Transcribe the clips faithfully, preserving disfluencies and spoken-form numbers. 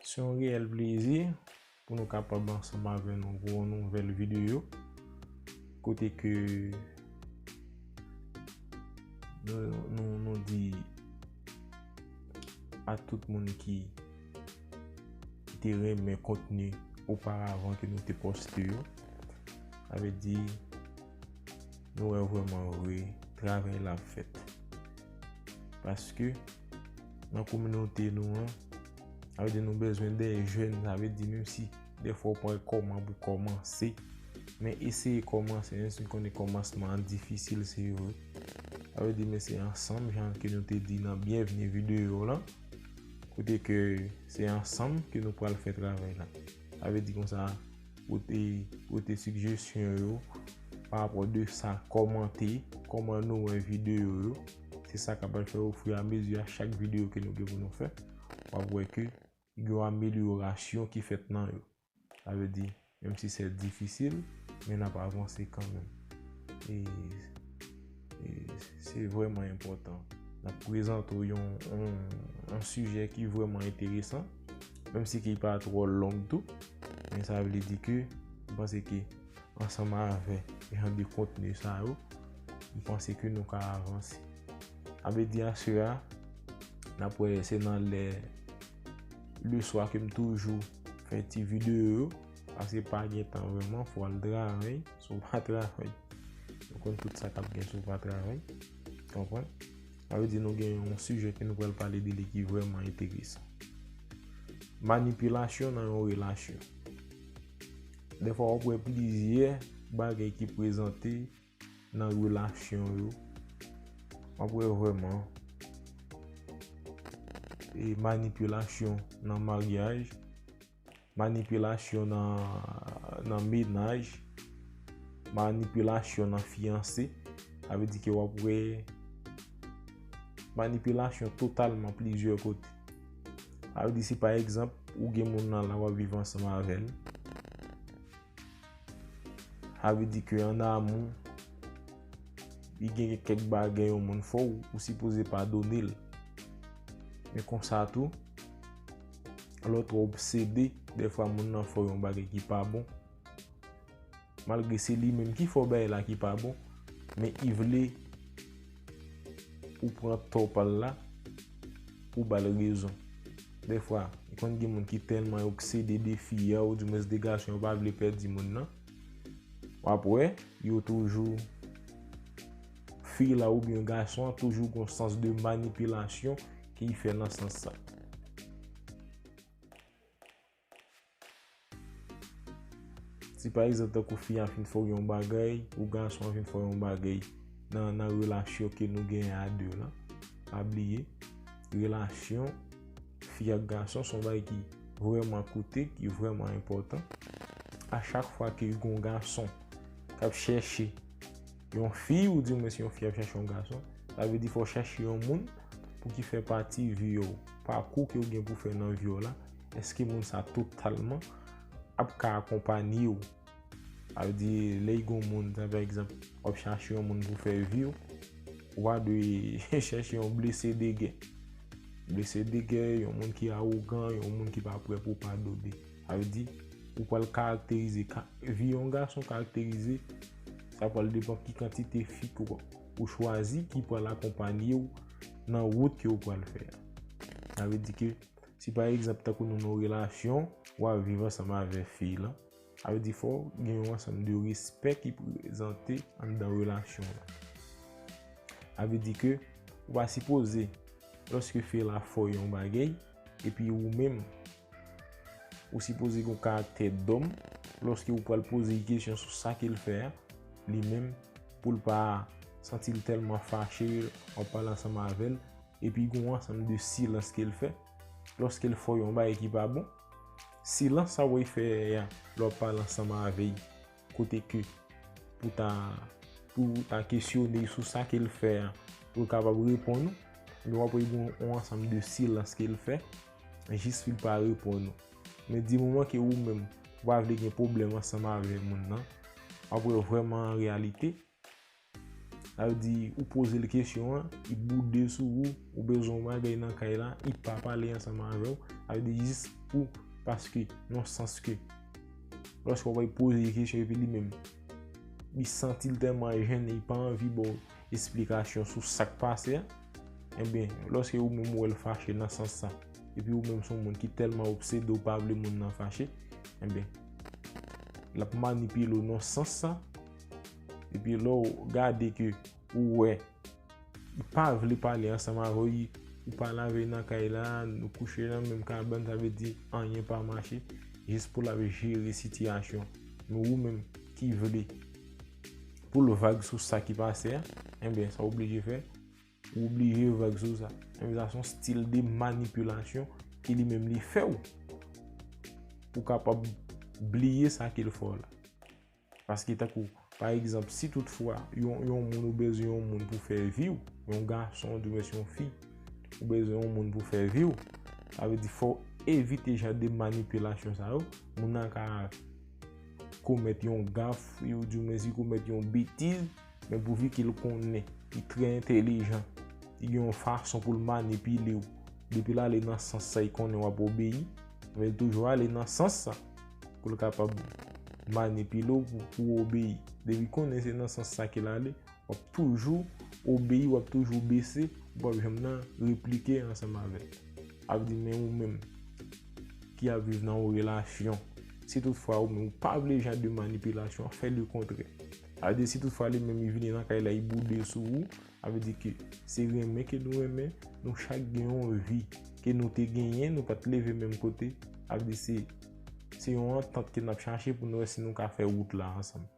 Se yon reyèl plezi pou nou kapab ansanm avè nou pou yon nouvèl videyo kote ke nou, nou, nou di a tout moun ki, ki te renmen kontni oparavan ke nou te poste yo. Sa vle di, nou wè vrèman vre travay la ap fèt. Paske nan kominote nou an, sa vle di nou bezwen de jèn, sa vle di menm si dèfwa w pa wè kòman pou kòmanse, men eseye kòmanse, menm si n konnen kòmansman an difisil, se vre. Sa vle di, men se ansanm, jan ke nou te di nan byenvni videyo lan, kote ke se ansanm ke nou pral fè travay la. Sa vle di konsa, pote, pote sijesyon yo, pa rapò de sa, kòmante kòman nou wè videyo yo. Se sa k ap fè ofri a mezi a chak videyo ke nou gen pou nou fè, w ap wè ke gen yon amelyorasyon ki fèt nan yo. Sa vle di, menm si se difisil, men n ap avanse kanmenm. E, e se vrèman enpòtan. N ap prezante w yon, yon, yon sijè ki vrèman enteresan, menm si ki pa twò long tou, men sa vle di ke m panse ke ansanm avè jan de kontni sa yo, m panse ke nou ka avanse. Sa vle di aswè a, n ap wè se nan lè leswa ke m toujou fè ti videyo yo, paske pa gen tan vrèman, fò w al travay, si w pa travay. Nou konn tout sa k ap gen si w pa travay. Konprann? Sa vle di nou gen yon sijè ke nou pral pale de li ki vrèman enteresan. Manipilasyon nan yon relasyon. Dèfwa w ap wè plizyè bagay ki prezante nan relasyon yo. W ap wè vrèman e manipilasyon nan maryaj, manipilasyon nan, nan mennaj, manipilasyon nan fiyanse. Sa vle di ke w ap wè manipilasyon totalman plizyè kote. Sa vle di si pa egzanp, ou gen moun nan la w ap viv ansanm avè l. Sa vle di ke an amou, li gen kèk bagay yon moun fè w, ou sipoze padone l. Men konsa tou, lè w twò obsede, dèfwa moun nan fè w yon bagay ki pa bon. Malgre se li menm ki fè w bagay la ki pa bon, men li vle ou pran tò pa l la pou ba l rezon. Dèfwa, konn gen moun ki tèlman obsede de fi a, oudimwens de gason, yo pa vle pèdi moun nan. W ap wè, yo toujou, fi la oubyen gason an toujou gon sans de manipilasyon ki fè nan sans sa. Si pa egzanp, tankou fi a fin fè w yon bagay, ou gason an fin fè w yon bagay nan, nan relasyon ke nou genyen a de lan, pa bliye, relasyon fi ak gason se yon bagay ki vrèman koute, ki vrèman enpòtan. A chak fwa ke yon gason k ap chèche yon fi, oudimwens yon fi ap chèche yon gason, sa vle di fò w chèche yon moun pou ki fè pati vi w, pakou ke w gen pou fè nan vi w la. Èske moun sa totalman ap ka akonpanye w? Sa vle di, lè y gon moun, tan pa egzanp, w ap chache yon moun pou fè vi w, ou pa dwe chache yon blese de gè. Blese de gè, yon moun ki awogan, yon moun ki pa prè pou padone. Sa vle di, ou pral karakterize, ka, vi yon gason karakterize, sa pral depann ki kantite fi ke w, ou chwazi ki pral akonpanye w nan wout ke w pral fè a. Sa vle di ke, si pa egzanp, tankou nou nan relasyon, w ap viv ansanm avè fi lan, sa vle di fò gen yon ansanm de respè ki prezante anndan relasyon lan. Sa vle di ke ou pa sipoze, lòske fi la fè w yon bagay, epi ou menm, ou sipoze gen yon karaktè dòm, lòske ou pral poze l kesyon sou sa ke l fè a, li menm, pou l pa santi l tèlman fache, w ap pale ansanm avè l, epi gen yon ansanm de silans ke l fè, lòske l fè w yon bagay ki pa bon, silans sa w fè a, lè w ap pale ansanm avè l, kote ke pou ta, pou ta kesyone l sou sa ke l fè a, pou l kapab reponn ou, men w ap wè gen yon ansanm de silans ke l fè, jis pou l pa reponn ou. Men di moman ke ou menm, ou pa vle gen pwoblèm ansanm avè moun nan, w ap wè vrèman an reyalite, Sa vle di, ou poze l kesyon an, li boude sou ou, ou bezwen yon bagay nan kay la, li pa pale ansanm avè w. Sa vle di, jis pou, paske, nan sans ke, lòske w ap poze kesyon epi li menm, li santi l tèlman jennen, li pa anvi ba w esplikasyon sou sa k pase a. Enben, lòske ou menm ou wè l fache nan sans sa, epi ou menm se yon moun ki tèlman obsede ou pa vle moun nan fache, enben, l ap manipile w nan sans sa, epi lè w gade ke ou wè, li pa vle pale ansanm avè w, li, ou pale avè l nan kay la, nou kouche nan menm kabann, sa vle di anyen pa mache, jis pou l ap jere sitiyasyon. Men ou menm ki vle pou l vag sou sa ki pase a, enben, sa w oblije fè, ou oblije vag sou sa. Enben, sa se yon stil de manipilasyon ke li menm li fè w, pou w kapab bliye sa ke l fè w la. Paske tankou, pa egzanp, si toutfwa yon, yon moun ou bezwen yon moun pou fè vi w, yon gason, oudimwen se yon fi, ou bezwen yon moun pou fè vi w, sa vle di fò w evite jan de manipilasyon sa yo. Moun nan ka komèt yon gaf, oudimwen si komèt yon betiz, men pouvi ke l konnen, li trè entèlijan, li gen yon fason pou l manipile w. Depi l ale nan sans sa, li konnen w ap obeyi, men l toujou ale nan sans sa pou l kapab manipile w pou, pou w obeyi. Depi konnen se nan sans sa ke l ale, w ap toujou obeyi, w ap toujou bese, ou p ap janm nan replike ansanm avè l. Ap di, men ou menm ki ap viv nan yon relasyon, si toutfwa ou menm ou pa vle jan de manipilasyon, fè le kontrè. Ap di, si toutfwa li menm li vini nan kay la, li boude sou ou, ap di ke se renmen ke nou renmen, nou chak gen yon vi ke nou te genyen, nou pa t leve menm kote. Ap di se, se yon antant ke n ap chache pou nou wè si nou ka fè wout la ansanm.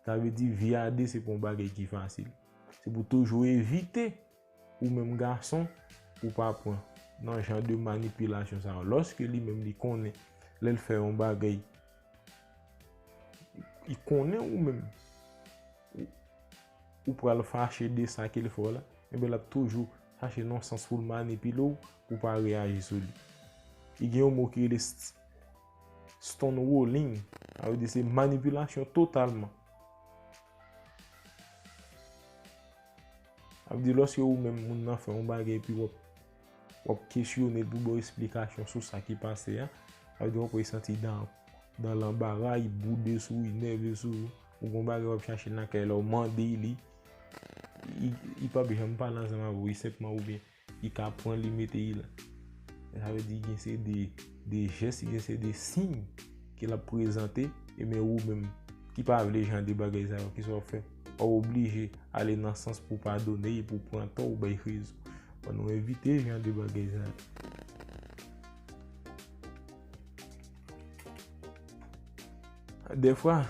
Sa vle di vi a de se pa yon bagay ki fasil. Se pou toujou evite ou menm gason, pou pa pran nan jan de manipilasyon sa yo. Lòske li menm li konnen, lè l fè yon bagay, li konnen ou menm, ou, ou pral fache de sa ke l fè w la, enben l ap toujou chache nan sans pou l manipile w, pou pa reyaji sou li. Li gen yon mo ki rele st-, stonewalling, sa vle di se manipilasyon totalman. Sa vle di lòske ou menm moun nan fè yon bagay epi w ap, w ap kesyone l pou ba w esplikasyon sou sa ki pase a, sa vle di w ap wè l santi dan, dan lanbara, li boude sou ou, li nève sou ou, ou gen yon bagay w ap chache nan kay la, ou mande li, li, li p ap janm pale ansanm avè w, li senpman oubyen li ka pran li mete li la. Sa vle di gen se de, de jès, gen se de siy ke l ap prezante, ebyen ou menm ki pa vle jan de bagay sa yo, kisa w ap fè? W ap oblije ale nan sans pou padone e pou pran tò ou bay rezon. Fò nou evite jan de bagay sa yo. Dèfwa,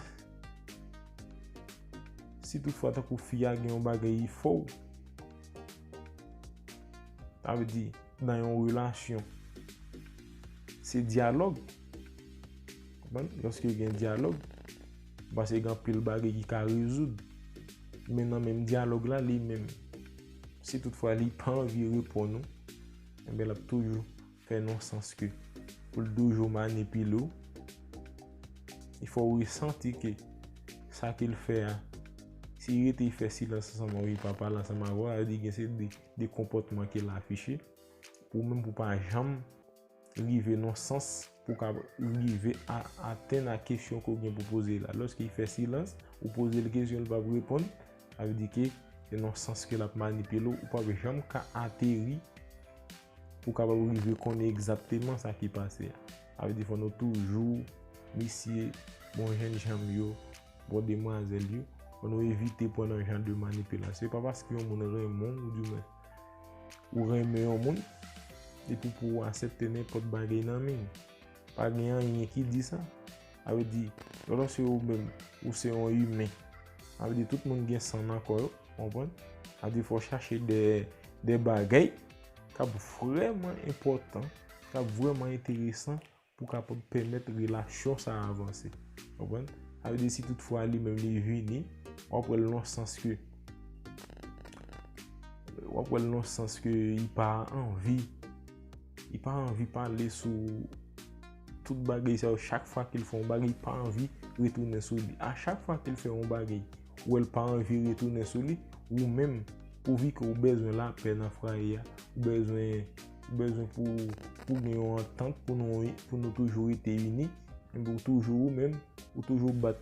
si toutfwa tankou fi a gen yon bagay li fè w, sa vle di nan yon relasyon, se dyalòg. Konprann? Lòske gen dyalòg, m panse gen anpil bagay ki ka rezoud. Men nan menm dyalòg la, li menm, si toutfwa li pa anvi reponn ou, enben l ap toujou fè nan sans ke pou l toujou manipile w, il fò w resanti ke sa ke l fè a, si l rete fè silans ansanm avè w, li pa pale ansanm avè w, sa vle di gen se de, de konpòtman ke l afiche, pou ou menm pou pa janm rive nan sans pou w ka rive a atenn a kesyon ke w gen pou poze la. Lòske l fè silans, ou poze l kesyon, l p ap reponn, sa vle di ke se nan sans ke l ap manipile w, ou p ap janm ka ateri pou w kapab rive konnen egzakteman sa ki pase a. Sa vle di fò nou toujou, mesye, bon jènjan m yo, bon demwazèl yo, fò nou evite pran nan jan de manipilasyon. Se pa paske yon moun renmen w, oudimwen ou renmen yon moun, epi pou w aksepte nenpòt bagay nan men l. Pa gen anyen ki di sa. Sa vle di, lòske ou menm, ou se yon imen. Sa vle di tout moun gen san nan kò yo, konprann? Sa vle di fò w chache de, de bagay k ap vrèman enpòtan, k ap vrèman enteresan pou kapab pèmèt relasyon sa a avanse. Konprann? Sa vle di si toutfwa li menm li vini, w ap wè l nan sans ke, w ap wè l nan sans ke li pa anvi, li pa anvi pale sou tout bagay sa yo. Chak fwa ke l fè yon bagay, li pa anvi retounen sou li. A chak fwa ke l fè yon bagay, ou wè l pa anvi retounen sou li, ou menm, pouvi ke ou bezwen lapè nan fwaye a, ou bezwen, ou bezwen pou, pou gen yon antant, pou nou, pou nou toujou rete ini, epi ou toujou ou menm, ou toujou bat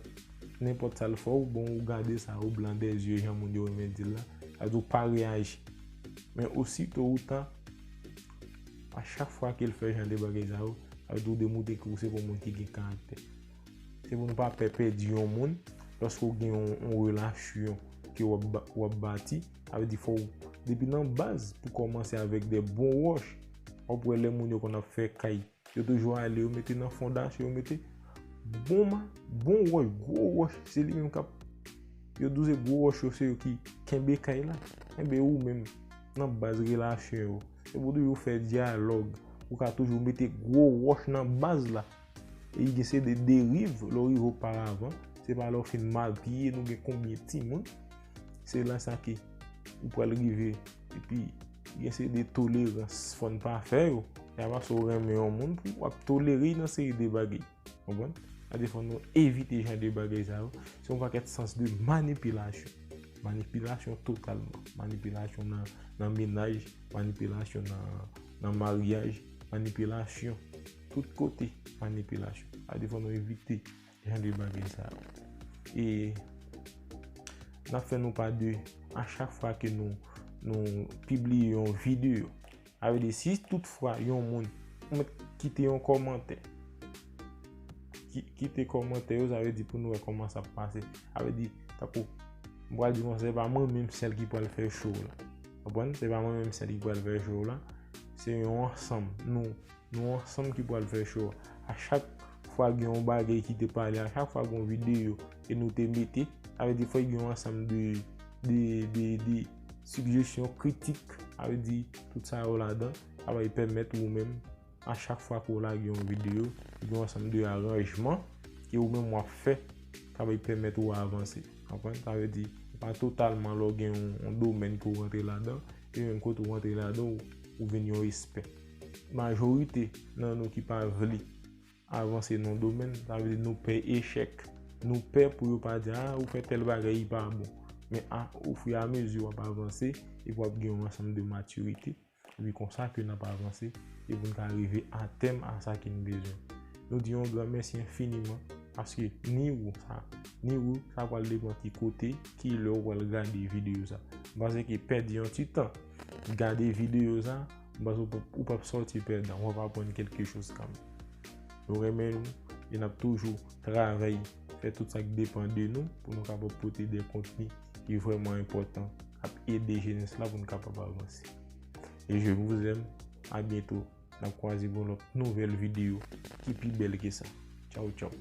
nenpòt sa l fè w, bon, ou gade sa, ou blan de zye, jan moun yo renmen di l la, sa vle di ou pa reyaji. Men osito ou ta, a chak fwa ke l fè jan de bagay sa yo, sa vle di ou demontre ke ou se pou moun ki gen karaktè. Se pou nou pa pè pèdi yon moun lòske w gen yon, yon relasyon ke w ap ba-, w ap bati. Sa vle di fò w, depi nan baz, pou kòmanse avèk de bon wòch. W ap wè lè moun yo konn ap fè kay, yo toujou ale, yo mete nan fondasyon, yo mete bon ma-, bon wòch, gwo wòch, se li menm k ap, yo di w se gwo wòch yo, se yo ki kenbe kay la. Enben ou menm, nan baz relasyon yo, se pou toujou fè dyalòg, ou ka toujou mete gwo wòch nan baz la. E gen se de deriv, lè w rive oparavan, se pa lè w fin marye, nou gen konbyen timoun, se la sa ke ou pral rive, epi gen se de tolerans, fò n pa fè yo. Se pa paske w renmen yon moun pou w ap tolere nan seri de bagay. Konprann? Sa de fò nou evite jan de bagay sa yo. Se yon pakèt sans de manipilasyon. Manipilasyon totalman. Manipilasyon nan, nan mennaj, manipilasyon nan, nan maryaj, manipilasyon. Tout kote, manipilasyon. Sa de fò nou evite jan de bagay sa yo. E n ap fè nou pa de a chak fwa ke nou, nou pibliye yon videyo. Sa vle di, si toutfwa yon moun, ou mèt kite yon kòmantè. Ki-, kite kòmantè yo, sa vle di pou nou wè kòman sa ap pase. Sa vle di, tankou, m pral di konsa, se pa mwen menm sèl ki pral fè show la. Konprann? Se pa mwen menm sèl ki pral fè show la. Se yon ansanm. Nou, nou ansanm ki pral fè show a. A chak fwa gen yon bagay ki te pale, a chak fwa gen yon videyo ke nou te mete, sa vle di fòk gen yon ansanm de, de, de, de sigjesyon, kritik, sa vle di tout sa yo ladan, sa va pèmèt ou menm, a chak fwa ke w lage yon videyo, gen yon ansanm de aranjman ke ou menm w ap fè, k ap pèmèt ou avanse. Konprann? Sa vle di, pa totalman lè w gen yon, yon domèn ke w rantre ladan, e menm kote w rantre ladan, ou, ou vin yon espè. Majorite nan nou ki pa vle avanse nan domèn, sa vle di nou pè echèk. Nou pè pou yo pa di, a, ou fè tèl bagay, li pa bon. Men a, ofriamezi w ap avanse, epi w ap gen yon ansanm de matirite. Epi konsa ke n ap avanse, e pou n ka rive a tèm a sa ke n bezwen. Nou di yon gran mèsi enfiniman, paske ni ou sa, ni ou sa pral depann ki kote, ki lè w pral gade videyo sa. M panse ke pèdi yon ti tan, gade videyo sa, m panse ou p ap, ou p ap sòti pèdan, w ap aprann kèlke choz kanmenm. Nou renmen nou, e n ap toujou travay, fè tout sa k depann de nou, pou nou kapab pote de kontni ki vrèman enpòtan, k ap ede jenès la pou n kapab avanse. Et je vous aime, à bientôt. N ap kwaze pou yon lòt nouvèl videyo ki pi bèl ke sa. Tchaw, tchaw.